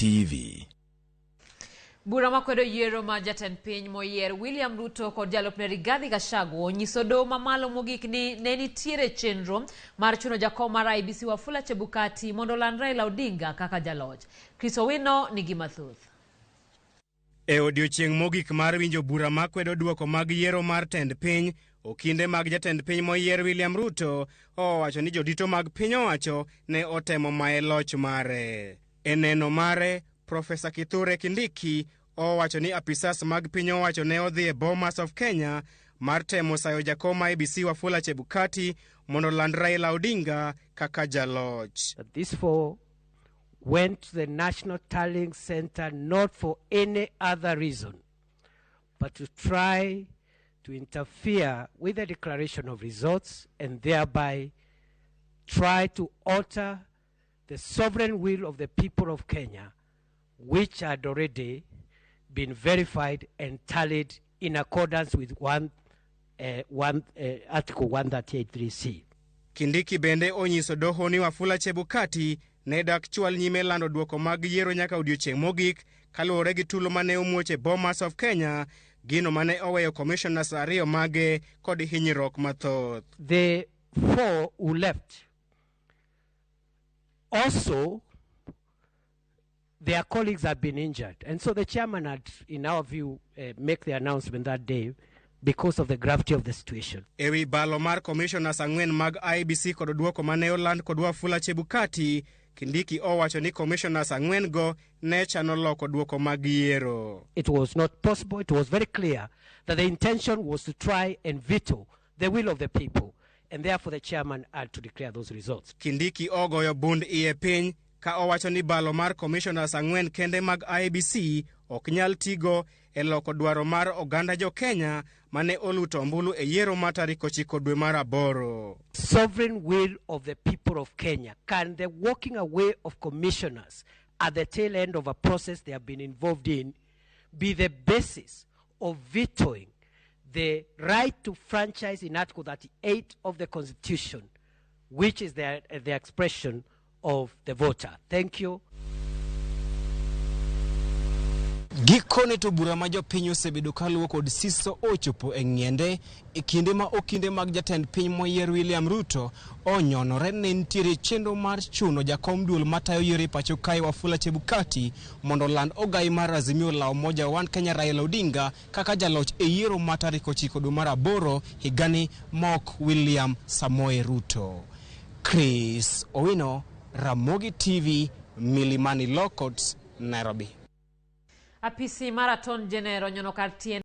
TV. Bura makwedo yiero mar jatend piny moyier William Ruto kod jalupne Rigathi Gachagua onyiso doho mamalo mogik ni ne nitiere chenro mar chuno jakom mar IEBC Wafula Chebukati mondo oland Raila Odinga kaka jaloch. Chris Owino nigi mathoth. E odiochieng' mogik mar winjo bura makwedo duoko mag yiero mar tend piny, okinde mag jatend piny moyier William Ruto owacho ni jodito mag piny owacho ne otemo maye loch mare. E neno mare, Profesa Kithure Kindiki owacho ni apisas mag piny owacho ne odhi e Bomas of Kenya mar temo sayo jakom IEBC Wafula Chebukati mondo oland Raila Odinga kaka jaloch. These four went to the National Tallying Center not for any other reason but to try to interfere with the declaration of results and thereby try to alter the sovereign will of the people of Kenya, which had already been verified and tallied in accordance with Article 138.3c. Kindiki bende onyiso doho ni Wafula Chebukati ne dak chwal nyime lando duoko mag yiero nyaka odiochieng' mogik kaluwore gi tulo mane omuoch e Bomas of Kenya, gino mane oweyo commissioners ariyo mage kod hinyruok mathoth. The four who left also, their colleagues have been injured. And so the chairman had, in our view, make the announcement that day because of the gravity of the situation. Ewi balo mar commissioners ang'wen mag IEBC kod duoko mane oland kod Wafula Chebukati, Kindiki owacho ni commissioners ang'wen go ne chano loko duoko mag yiero. It was not possible. It was very clear that the intention was to try and veto the will of the people, and therefore the chairman had to declare those results. Kindiki ogoyo bund iye piny ka owacho ni balo mar commissioners ang'wen kende mag IEBC ok nyal tigo e loko dwaro mar oganda jo Kenya mane oluto ombulu e yiero mar tarik 9 dwe mar 8. Sovereign will of the people of Kenya. Can the walking away of commissioners at the tail end of a process they have been involved in be the basis of vetoing the right to franchise in Article 38 of the Constitution, which is the expression of the voter? Thank you. Gikone to bura ma jopiny osebedo kaluwo kod siso ochopo e ng'iende e kinde ma okinde mag jatend piny moyier William Ruto onyonore ne nitiere chenro mar chuno jakom duol matayo yiero e pacho kae Wafula Chebukati mondo oland ogai mar Azimio la Umoja One Kenya Raila Odinga kaka jaloch e yiero ma tarik 9 dwe mar 8 higani mok William Samoei Ruto. Chris Owino, Ramogi TV, Milimani Law Courts, Nairobi. Apisi mar Attorney General onyono kar tiend